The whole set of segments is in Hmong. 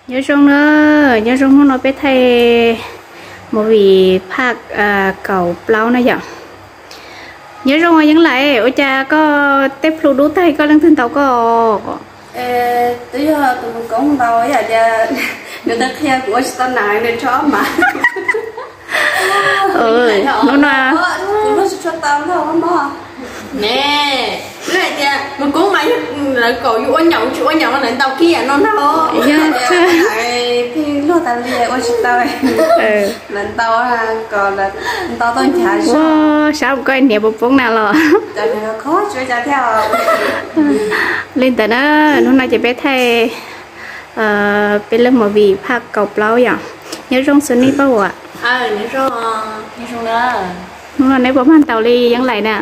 Nyob zoo na, nyob zoo, hnub no peb thaij movie phaj kaum plaub na yom. Nyob zoo Yeeb Laim, ua cas koj tej plhu dub tag, koj leej twg ntaus koj? Twb yog tus mus koob ntaus, yam tias nws tau qhia kuv ua tsis tau nas nws rho ob mas. Hnub no kuv luaj tsis tshua tau ntaus mog. Ne, hais tias mus koob mas yog lawv kom yus ua nyaum tsis ua nyaum no lawv ntaus kiag yam no ntag. Yog tias pheej luaj tas li ua tsis tau, lawv ntaus kom lawv ntaus tau nchav zog. Sab koj niam puas poob na los? Li ntawd na, hnub no ces peb thaij peb lub movie phaj kaum plaub yom. Nyob zoo Xus Nij Paj Vuam. Hnub no neb puas mag ntaus li Yeeb Laim na?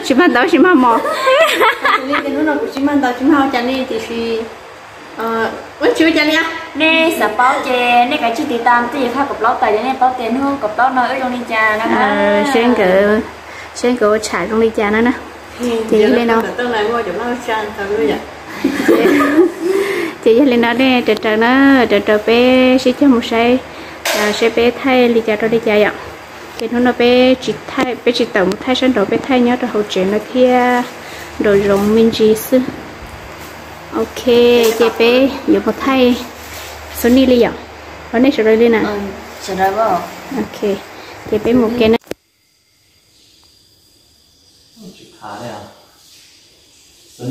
Tsis mag ntaus tsis mag mos. Hnub no kuv tsis mag ntaus tsis mag ua cas li tiam sis, ua tsis ua cas li. Nej xav paub ces nej kav tsij tiv tam twj ywm phaj kaum plaub tas ces nej paub tias hnub kaum plaub no wb zoo li cas no. Seb nkawd, seb nkawd ua tsham zoo li cas no na. Ces yog li no, ces yog li no nej raws raws na, raws raws peb sib cog mus saib, seb peb thaij li cas rau li cas yom. Ces hnub no peb tsis thaij, peb tsis tawm mus thaij sab nraud, peb thaij nyob rau hauv tsev no thiab nraum zoov me ntsis xwb. Ok, ces peb yuav mus thaij Xus Nij li yom. Los nej sawv daws li na. Ok, ces peb mus ke na. Xus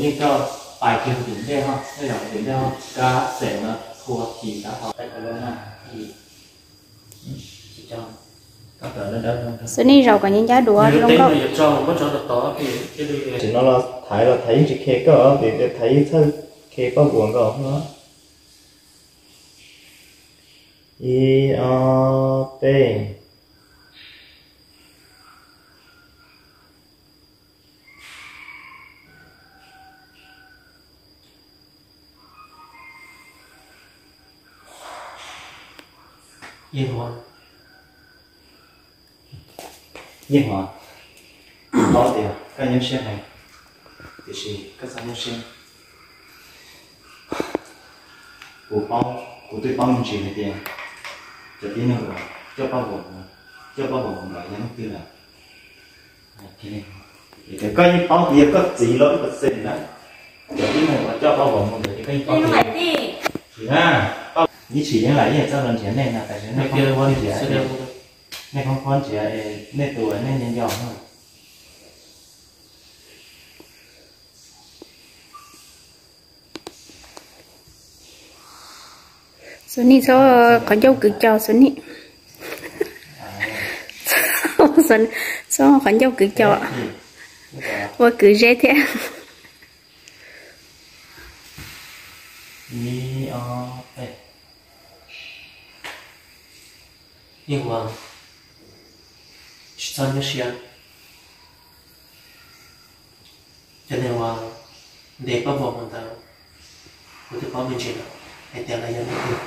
Nij zaum kom ncaj duav zoo nkauj. Tam sim no los thaiv los thaiv yeej tsis khe koj, vim tias thaiv yeej txhawj khe paj vuam nkaus no. Ib, ob, peb. Yeej Huas, paub tias koj nyuaj siab heev, tiam sis koj txhob nyuaj siab. Kuv paub, kuv twb paub me ntsis hais tias cov tib neeg uas coj paj vuam, coj paj vuam mus ntawd yog leej twg lawm. Ces koj yeej paub tias yog koj txiv los ib percent na, cov tib neeg uas coj paj vuam mus ntawd ces koj yeej paub tias, ib tsis yeej lam ib yam txoj los nrhiav nej no, tam sim no nej khoob khuab nrhiav, nej khoob khuab nrhiav nej tus nej nco nco no. Xus Nij txhob qhov ncauj kwv cos, Xus Nij txhob qhov ncauj kwv cos, ua kwv zeb thiab. Yeej Huas, tsis txhob nyuaj siab. Cov neeg uas ntes paj vuam mus ntawd, kuv twb paub me ntsis lawm hais tias lawv yog leej twg.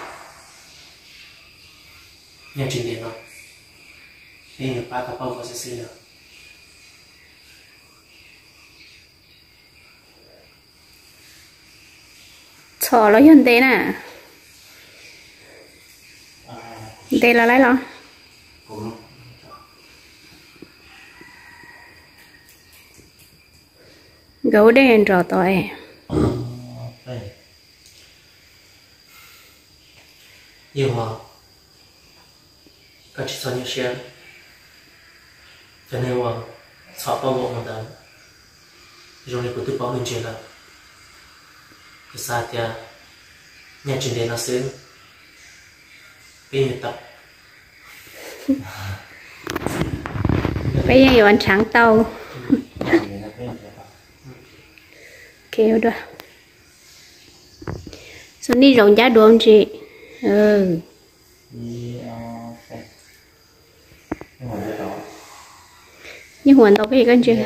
Nyob tsis ntev no, peb yuav pab tau paj vuam xwb xwb na. Txhom los yog ntes na? Ntes los laib los? Nkawd ua dej nrov tod es. Yeej Huas, koj tsis txhob nyuaj siab. Cov neeg uas txhom paj vuam mus ntawd, zoo li kuv twb paub me ntsis lawm. Kuv xav hais tias nyob tsis ntev no xwb, peb yuav tau, peb yeej yuav nrhav tau. Xus Nij zaum ncaj duav ntsis. Yeej Huas ntaus peb koj ntsis.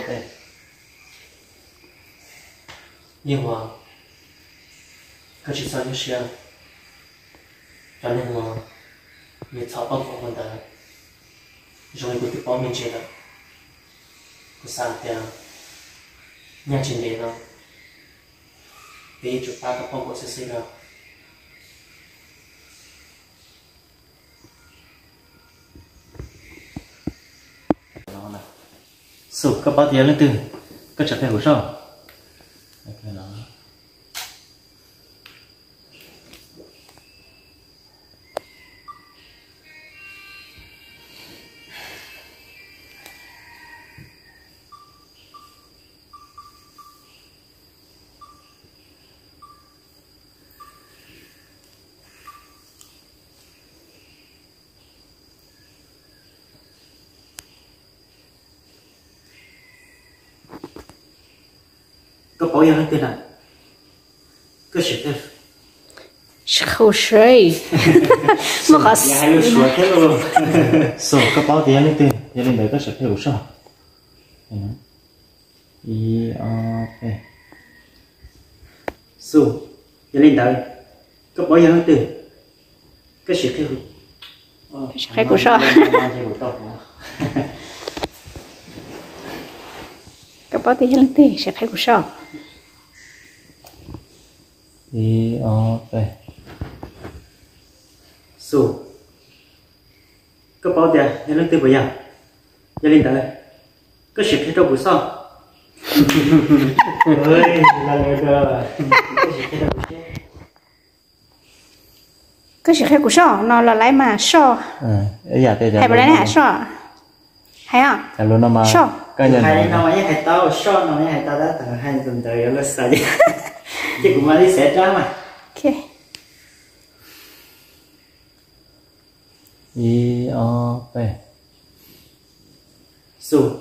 Yeej Huas, koj tsis txhob nyuaj siab. Cov neeg uas nws txhom paj vuam mus ntawd, zoo li kuv twb paub me ntsis lawm. Kuv xav tias nyob tsis ntev no, Peb yuav tsum pab koj poj nkaus xwb xwb lauj. Xus, koj paub tias yog leej twg, koj tsis qhia kuv soj. Koj paub yog leej twg na? Koj sim qhia. Sim qhia kuv soj. Muaj qhov hais lus Suav thiab lauj. Xus, koj paub tias yog leej twg, yog li ntawd koj sim qhia kuv soj. Ib, ob, peb. Xus, yog li ntawd koj paub yog leej twg, koj sim qhia kuv soj. Koj paub tias yog leej twg, sim qhia kuv soj. Ib, ob, peb. Xus, koj paub tias yog leej twg puas yog? Yog li ntawd koj sim qhia rau kuv soj. Koj sim qhia kuv soj no los laiv mas soj. Hais puas laiv na, soj. Hais os. Soj. Hais no mas yeej hais tau, soj no yeej hais tau, tab sis hais tus ntawd yuav luag xav ces kuv mam li xav rab mas. Ib, ob, peb. Xus,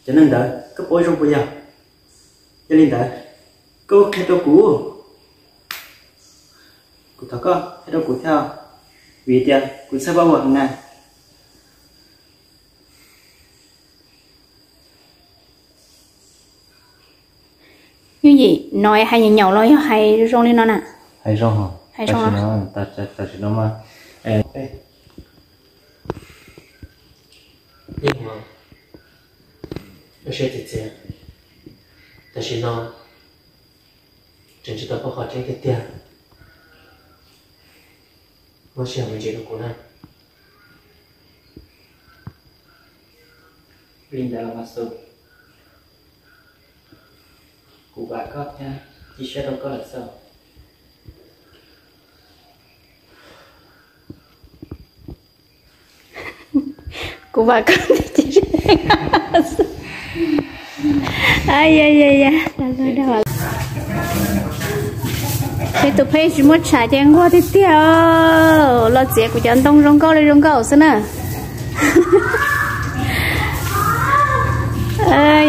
cov neeg ntawd koj paub zoo puas yog? Yog li ntawd koj qhia rau kuv. Kuv thov koj qhia rau kuv thiab, vim tias kuv txhawj paj huam heev na. Yooj yim no hais nyaum nyaum los yog hais zoo li no na? Hais zoo, hais zoo. Tam sim no mas yeej ua siab txias txias. Tam sim no tseem tsis tau paub qhov tseeb tiag tiag. Muaj sij hawm me ntsis rau kuv na. Li ntawd los mas Xus, kuv vam koj thiab cia siab rau koj lawm xwb. Kuv vam koj thiab cia siab. Ces tus pheb tsis muaj tsham ces nquag tiag tiag, los txiav kuv cov ntoo zoo nkauj li zoo nkauj xwb na.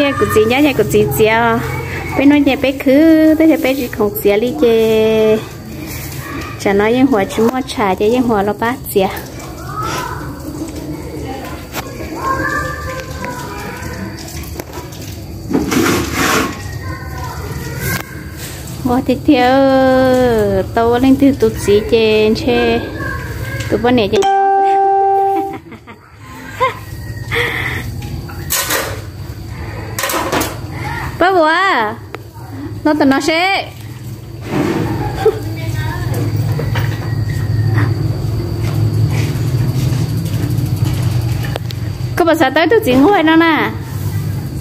Yog kuv txiv nyob ces kuv txiv txiav. Peb hnub ces peb khwv, tab sis peb tsis khoom txiav li ces tsam no Yeej Huas tsis muaj tsham ces Yeej Huas los pab txiav. Ua tiag tiag, tau ua leej twg tus txiv ces ntshe tus poj niam ces Pab Vuas, los tom no seb. Koj puas xav tau ib tug txiv nquag no na?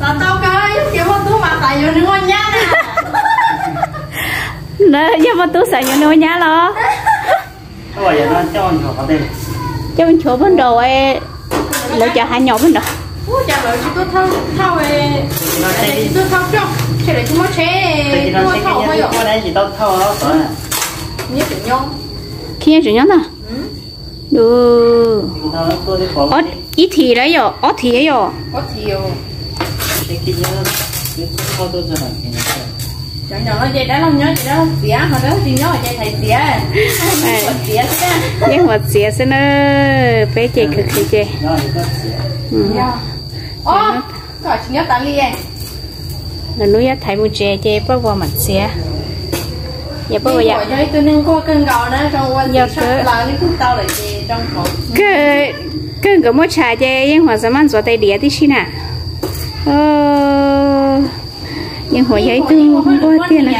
Xav tau kawg, yog tias muaj tub mas xav yuav nws ua nyab na. Na, yog muaj tub xav yuav nws ua nyab los? Coj nchuav puag nraud, lawv cov hav nyom puag nraud. Ub, cas lawv tsis tuaj thauj, thauj, tsis tuaj thauj coj, ntshe lawv tsis muaj tsheb tuaj thauj pob yom. Khib nyob tseem nyob ntag. Ib thim lawm yom, ob thim yom. Cov nyom no ces dab laug nyob ces dab laug txiav, ho dab laug tsis nyob ces thaiv txiav. Yeej Huas txiav xwb na, peb ces khwv khwv ces. Lawv hnub yaj thaiv mus tsev ces Paj Vuas mam txiav. Yog Paj Vuas yam, yog kawg, kawg nkawd muaj tsham ces Yeej Huas xav maj ntxuav tais diav tib si na. Yeej Huam yog ib tug nquag tiag na.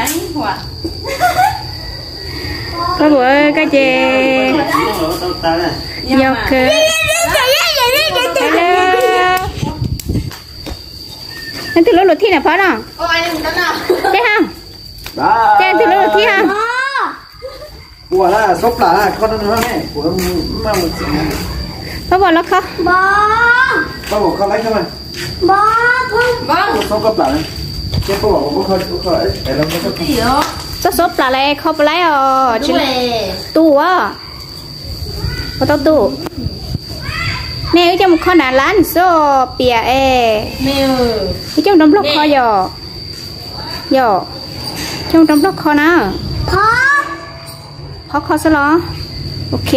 Koj puas koj ces yog kawg. Leej twg lub luv thij na Phob no? Teb ha. Ces twg lub luv thij ha? Phob puas los kho. Txoj xuab plam lawm kho puas laib os? Tsis tu as. Puas tau tu? Nej wb coj mus kho nram lab xwb piam es. Wb coj mus rau Nplog kho yom? Yom, coj mus rau Nplog kho na. Phob kho xwb los? Ok.